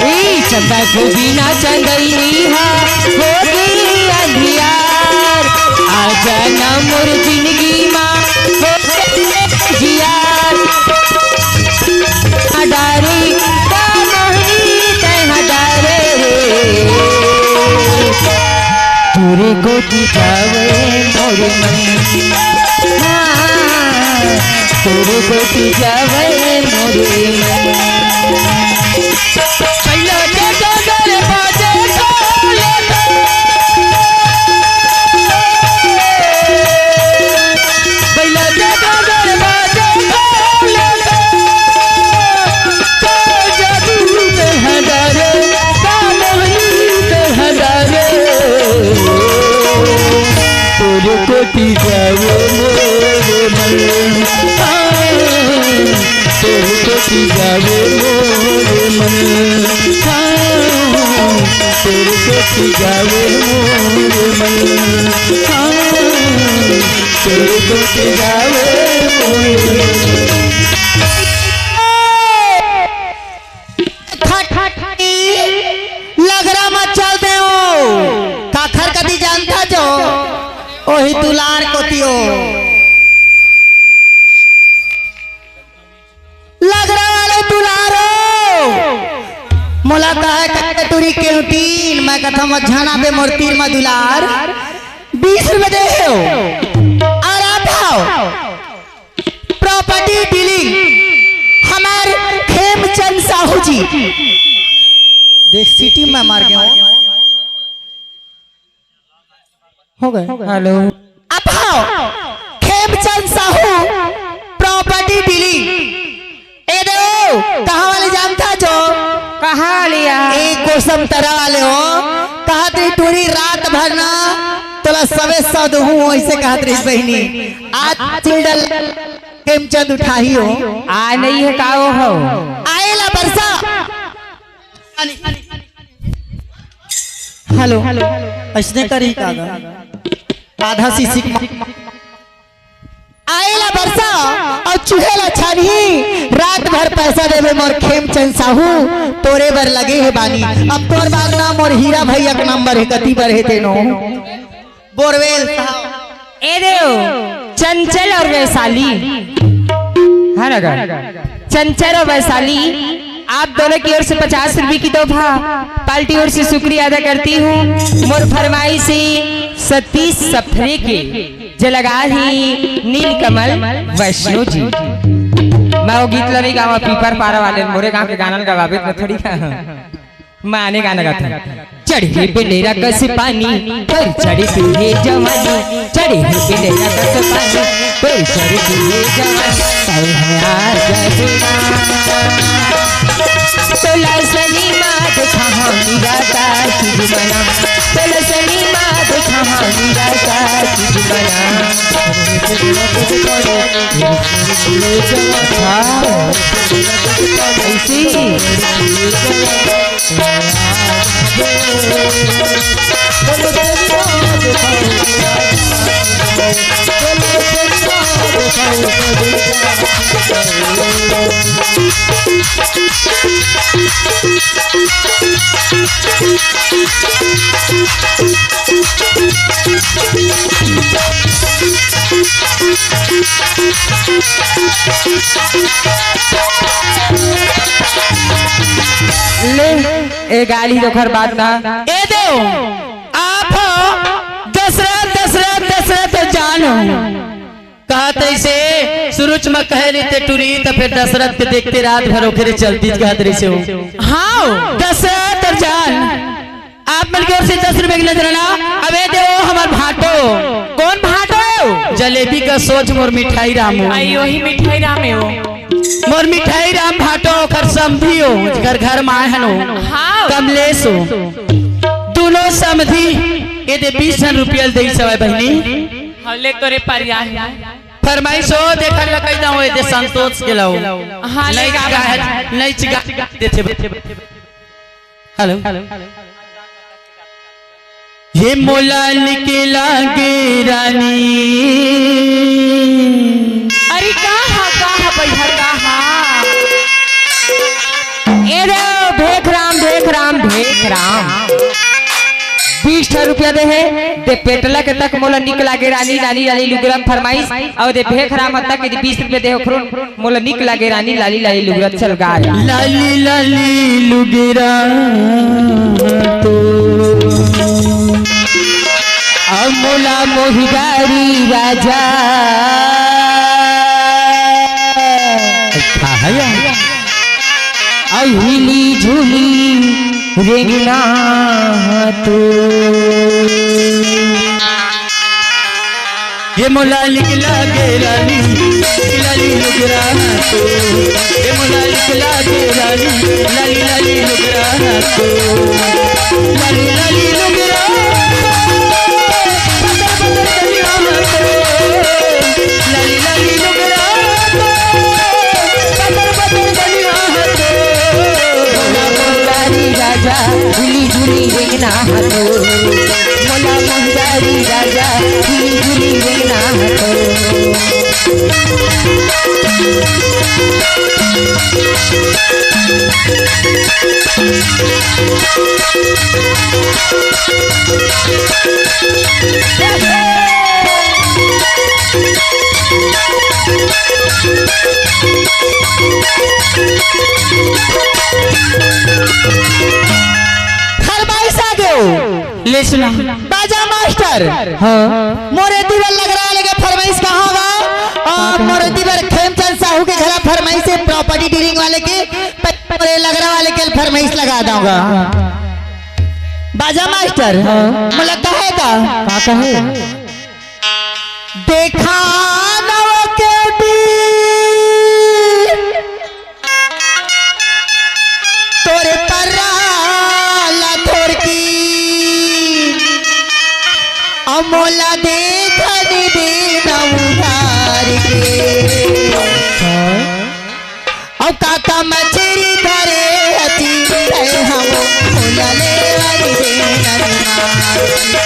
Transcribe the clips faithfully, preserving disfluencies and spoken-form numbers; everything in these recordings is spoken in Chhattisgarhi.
ए चंदा के बिना चंदैनी हा होगे अंधियार, आजा ना मोर जिंदगी मा होगे जियार। हडारी का मोहनी तै हडारे रे। तोरे गोती जावे मोर मन। हाँ, तोरे गोती जावे मोर मन। पहला के डोगर बाजे ढोल। पहला के डोगर बाजे ढोल। का जादू में हजारे, का मोहनी में हजारे। तोर कोती जावे मोर मन। हाँ, तोर कोती जावे मोर मन। हाँ, तोर कोती जावे मोर मन। हाँ, तोर कोती जावे मोर मन। खटखटी लगरा म चल देव। काखर कती जानथा जो? ओही दुलार कोती ओ। लगरा वाले दुलार ओ। मोला कहे के टूरी केवटीन, मैं कथम झना बे मोर तीर म दुलार। बीस रुपये देव। अउ आप हव। प्रॉपर्टी डीलिंग हमर खेमचंद साहू जी। देख, सिटी में मर गए हो। हो गए। हेलो। अब हव, खेमचंद साहू, प्रॉपर्टी डीलिंग। ए दे, कहाँ वाले जानथा जो? कहाँ वाले यार? ए कोसम तरा वाले हो। कहत रही टूरी रात भर ना तोला सबे सद हूँ, ऐसे कहत रही बहिनी। आज चिल्डल खेमचंद उठाही हो। आ नहीं है का वो हो? आएला बरसा। हेलो, ऐसने करी का गा? आधा सीसी के मा-, आएला बरसा अउ चूहे ला छानही। रात भर पैसा देवे मोर खेमचंद साहू, तोरे बर लगे हे बानी। अब तोर बाद ना मोर हीरा भैया के नंबर हे, कती बर हे तेनो। बोरवेल साहब। ए देव, चंचल और वैशाली, है ना गा? चंचल और वैशाली, आप दोनों की ओर से पचास रुपए की तोहफा, पार्टी ओर से शुक्रिया अदा करती हूँ। मोर फरमाइशी सतीश सफरे के, जे लगा ही नीलकमल वैष्णो जी। मैं वो गीत ला नहीं गावा, पीपर पारा वाले, मोरे गांव के गाना गवावे में थोड़ी गा। माने गाना गाथे। चढ़े पिंडेरा कस पानी, पर चढ़ती है जवानी। चढ़े पिंडेरा कस पानी, पर चढ़ती है जवानी। कल है आज जुदा। तोला सनी मात कहाँ मिला ता तुझ मना। तोला सनी मात कहाँ मिला ता तुझ मना। हाँ। ऐसी। ले, ए गाली दोखर बात ना। ए देव, आप हो दशरथ, दशरथ, दशरथ जान हो। कहत ऐसे, सुरुच म कहे रहिते टुरी, त फिर दशरथ के देखते रात भर ओखरे चलती कहत रहिसे हो। हाँ। दशरथ अउ जान, आप मन के ओर से दस रुपए के नजराना। अब ए देव हमर भांटो। कौन भांटो हे? जलेबी का सोच मोर मिठाई राम हो। आई वही मिठाई राम हे वो। मोर मिठाई राम भांटो, ओखर समधी हो, जेकर घर माय हन हो। हाँ। कमलेश हो। दोनों समधी, ए दे बीस झन रुपया दे सवय बहिनी। हाँ, ले तोरे परिया है। फरमाइश हो, देखल ल कहि दंव, ए दे संतोष के लाओ। हाँ, ले नैच गा गाहत, नैच गा देथे। हेलो। ये मोला निके लागे रानी। छह रुपया दे हे, दे पेटला के तक मोला निक लागे रानी, लाली लाली लुगरा फरमाइश, अउ दे भेखराम तक यदि बीस रुपया दे ओखरो मोला निक लागे रानी, लाली लाली लुगरा चल गाय। लाली लाली लुगरा तो, अब मोला मोहिदारी राजा। का है यार? अउ हिली झुली रेंगना तो। ये मोला निकला गे रानी, लाली लुगरा तो। ये मोला निकला गे रानी, लाली लाली लुगरा तो। लाली लाली लुगरा तो। लाली लाली लुगरा तो। बदर बदर बनिया तो। मोला मोहिदारी राजा, झुली झुली रेंगना तो। मोला मोहिदारी राजा, झुली झुली रेंगना तो। फरमाइश आ गयो। ले सुना। बाजा मास्टर। हाँ। मोरे दिवर लगरा वाले के फरमाइश कहाँ बा? आ, मोरे दिवर खेमचंद साहू के घरा फरमाइश हे, प्रॉपर्टी डीलिंग वाले के। मोरे लगरा वाले के फरमाइश लगा दूंगा। बाजा मास्टर। हाँ। मोला कहे का? का कहे? देखा नव के भी तोरे पर्रा ला थोड़की, अउ मोला देखन दे न उधार के। अउ काका मछरी धरे हती, तै हम मोला लेवन दे न उधार के।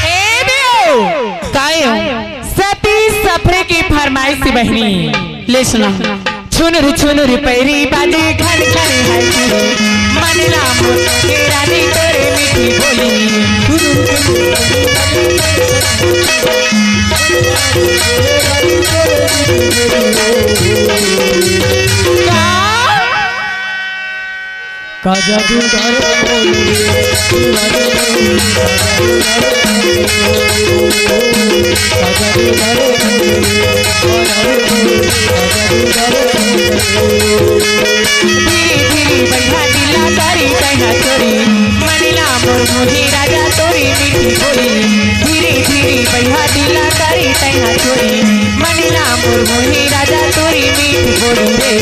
ए बेओ, कायो? सतीश सफरे के फरमाइश बहिनी, ले सुना। छुनुर छुनुर पैरी बाजे खन खन है कि, मन ला मोर के रानी तोरे मीठी बोली। का? का जादू डारे मोरे, दीवाना मोरे, का जादू डारे मोरे, का जादू डारे मोरे, का जादू डारे मोरे। धीरे धीरे बइहा दिला तारी तैहा चोरी, मनिला मोर मोहे राजा तोरी मीठी बोली। धीरे धीरे बइहा दिला तारी तैहा चोरी, मनिला मोर मोहे राजा तोरी मीठी बोली रे।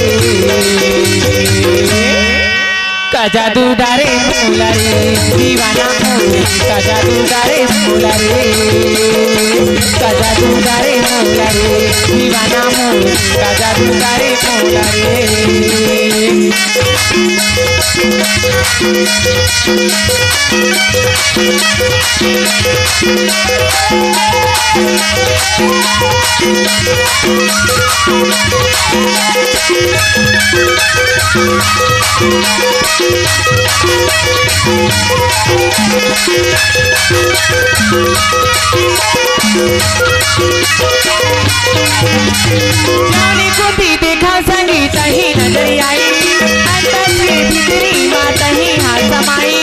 का जादू डारे मोला रे, दीवाना मोरे, का जादू डारे मोला रे, का जादू डारे मोला रे, दीवाना मोरे, का जादू डारे मोला रे। जाने कुंती देखा संगी तही नजर आई, अंदर से भीतरी माँ तही हाँ समाई।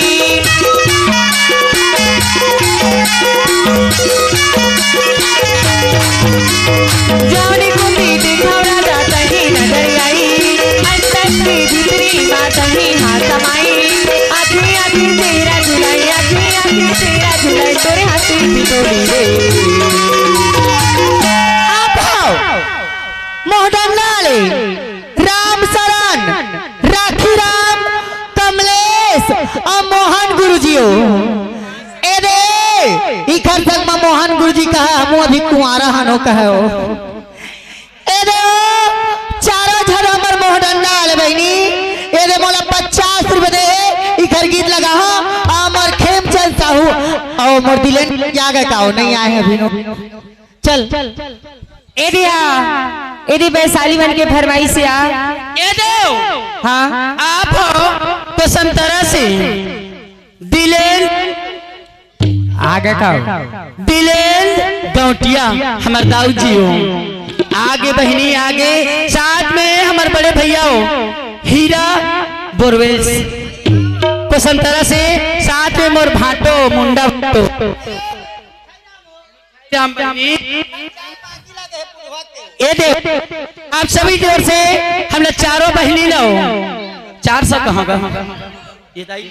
जाने कुंती देखा राजा तही नजर आई, अंदर से भीतरी माँ तही हाँ समाई। आँखी आँखी तेरा झुलाई, आँखी आँखी तेरा झुलाई, तोरे हाथी बिटोली रे। आप हो मोहडम लाले राम सर ए दे, इखर संग म मोहन गुरुजी कहा, हमू अभी कुंवारा हन ओ कहे ओ। ए दे ओ, चारों झन हमर मोह डंडा वाले बहिनी, ए दे मोला पचास रुपया दे, इखर गीत लगा हो, हमर खेमचंद साहू, अउ मोर दिलेन जागे का ओ, नहीं आए हैं अभी नो। चल। ए दे आ, ए दे वैशाली मन के फरमाइश से आ। ए दे ओ, हाँ। आप हो तो संतरा से दिलेन, आगे का हो? दिलेन गौटिया, हमर दाऊ जी हो। आगे बहिनी, आगे साथ में हमर बड़े भैया हो, हीरा बोरवेल को संतरा से, साथ में मोर भाटो, मुंडा भाटो। राम बहिनी, ए दे, आप सभी की ओर से हम लोग चारों बहिनी लो, चार सौ कहाँ का? ये दाई,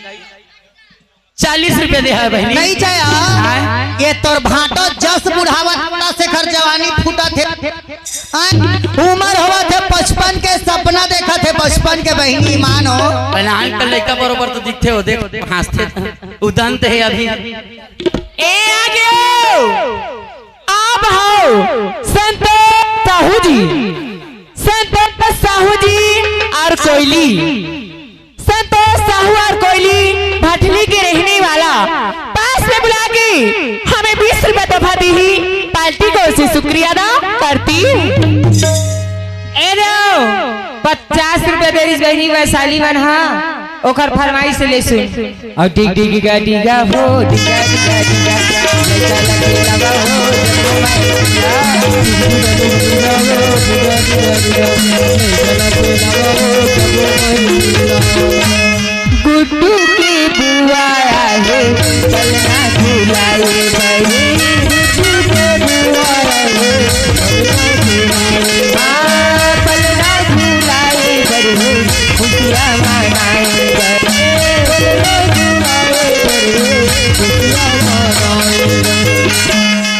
चालीस रुपया दे है बहिनी। नहीं जाया। आय। ये तोर भाटो जस बुढ़ावत से घर जवानी फूटत हे। आय, उमर होवत हे पचपन के, सपना देखत हे बचपन के बहिनी, ईमान हो। पहले आंख के लइका बरोबर तो दिखते हो, देख, हंसते हो। उदंत है अभी। ए आ गयो। आप हो संतोष साहू जी, संतोष साहू जी और कोयली, संतोष साहू और कोयली भटली के रहने वाला, पास में बुला के हमें बीस रुपए तोहफा दी ही, पार्टी को उसे शुक्रिया अदा करती हूँ। ए रो, पचास रुपए दे रही बहनी वैशाली मन, हाँ, ओकर फरमाइश ले सुन। और डिग डिग गा डिगा हो, डिगा डिगा डिगा, लइका लगे लगा हो, जम्मो माई। गुड्डू के बुआ आहे, पलना झुलाए बड़ी, गुड्डू के बुआ आहे, पलना झुलाए बड़ी। हाँ, पलना झुलाए बड़ी, खुशियाँ मनाए बड़ी।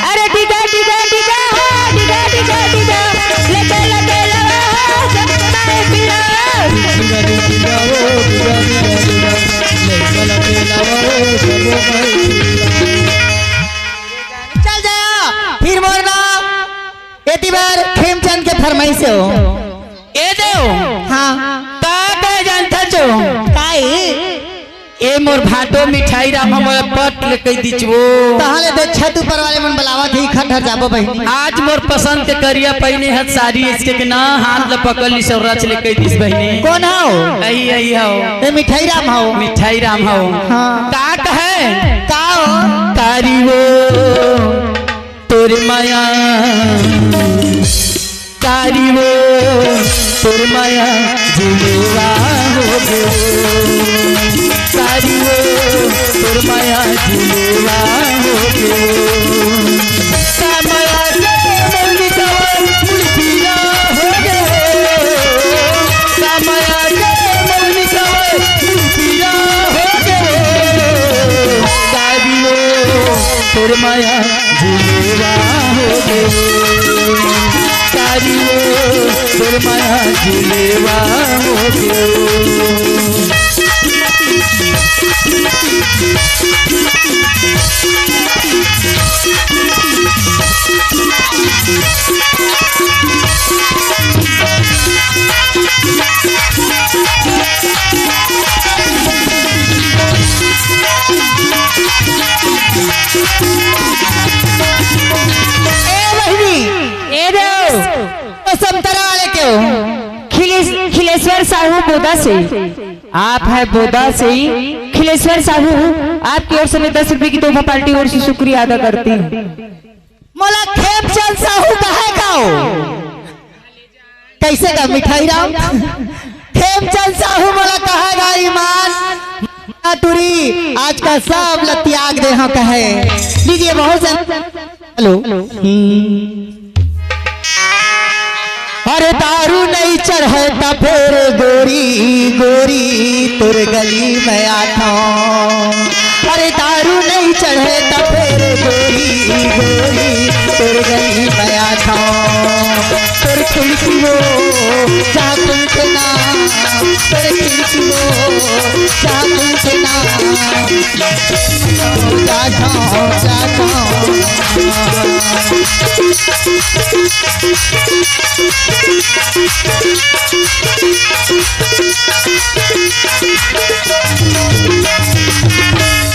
अरे डिगा, डिगा, डिगा, हो, डिगा, डिगा, डिगा, लगे, लगे, लगा, हो, जब मैं पिला। चल जाया, फिर मोर ना, एती बार खेमचंद के फरमाइश हो। ए देव, हाँ। का कहे जानता चो? काई? ए मोर भाटो मिठाई राम हमर पट ले कह दीचवो। तहां ले दे छत ऊपर वाले मन बुलावत ही, खंडहर जाबो बहिनी। आज मोर पसंद के करिया पहिने हत सारी, इसके के ना हाथ ल पकड़ ली सब रच ले कह दीस बहिनी। कौन हो? अही, अही हो। ए मिठाई राम हो। मिठाई राम हो। हाँ। का कहे? का हो? कारी वो तोर माया, कारी वो तोर माया झुलवा हो गयो, कारी वो तोर माया झुलवा हो गयो। का माया के मौनी कवा मुड़ पीला हो गयो, का माया के मौनी कवा मुड़ पीला हो गयो। कारी वो तोर माया झुलवा हो गयो। कारी वो तोर माया झुलवा हो गयो। ए बहिनी, ए दो, तो संतरा वाले के हो? खिलेश-, खिलेश्वर साहू बोदा से। आप है बोदा से। खिलेश्वर साहू, आपकी ओर से मैं दस रुपए की तोहफा पार्टी ओर से शुक्रिया अदा करती हूँ। मोला खेमचंद साहू कहे का हो? कैसे का मिठाई राम? खेमचंद साहू मोला कहा गा ईमान टूरी, आज का सब ल त्याग दे हाँ कहे। लीजिए बहुत से। हेलो। हम्म। अरे दारू नहीं चढ़े त फेर गोरी गोरी तोर गली में आता। अरे दारू नहीं चढ़े त फेर गोरी गोरी तोर गली में आता। तोर खिड़की वो जा कुंठना, तोर खिड़की वो जा कुंठना।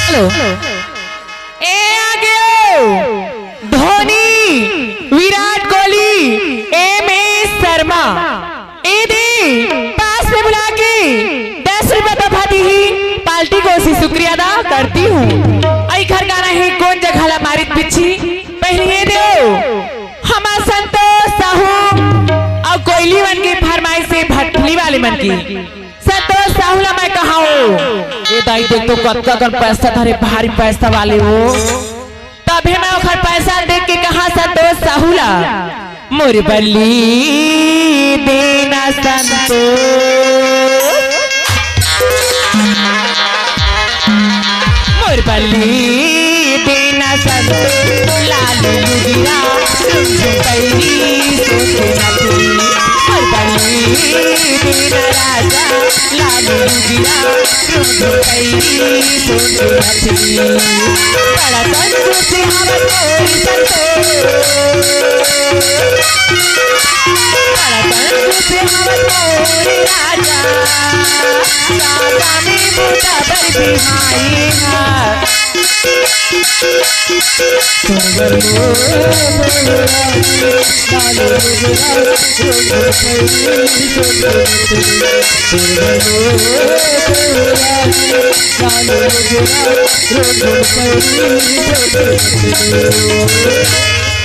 हेलो। ए आ गयो धोनी, विराट कोहली, एम एस शर्मा। ए दे, पास में बुला के दस रुपया तोहफा दीही, पार्टी को सी शुक्रिया अदा करती हूँ। आई घर गाना है कौन जगह ला मारित पिछी। पहले ये दो, हमार संतोष साहू और कोयली मन के फरमाइश से भटली वाले मन की। संतोश साहू ला मैं कहाऊं। ए दाई, देख तो कतका कन पैसा धरे, भारी पैसा वाले हो। तभे मैं ओखर पैसा देख के कहा संतोष साहू ला, मोर बल्ली देना संतोष, मोर बल्ली देना संतोष, लाल लुगिया झुमझुम पैरी सोचे नथुनी, मोर बल्ली देना राजा, लाल लुगिया झुमझुम पैरी सोचे नथुनी। बड़ा संतोष हवा तोरी संतोष, बड़ा संतोष हवा तोरी राजा, राजा में बूता बर बिहाई हा।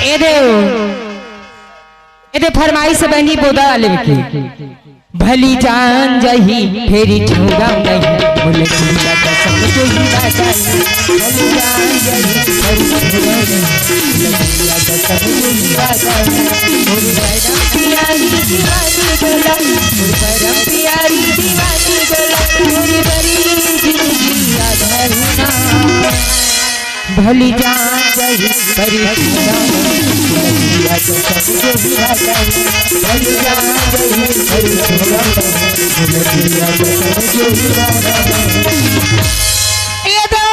ए देव, ए दे फरमाइश बनी बोदा लेके। भली जान जाही फेरी छोड़ा नहीं, बोले दुनिया का सब यही बात है। भली जान जाही फेरी छोड़ा नहीं, बोले दुनिया का सब यही बात है। मोर बरम प्यारी दीवानी डोला, मोर बरम प्यारी दीवानी डोला, मोर बड़ी जिंदगी आधा ना। भली जान जाही परी भली जान जाही परी ये दे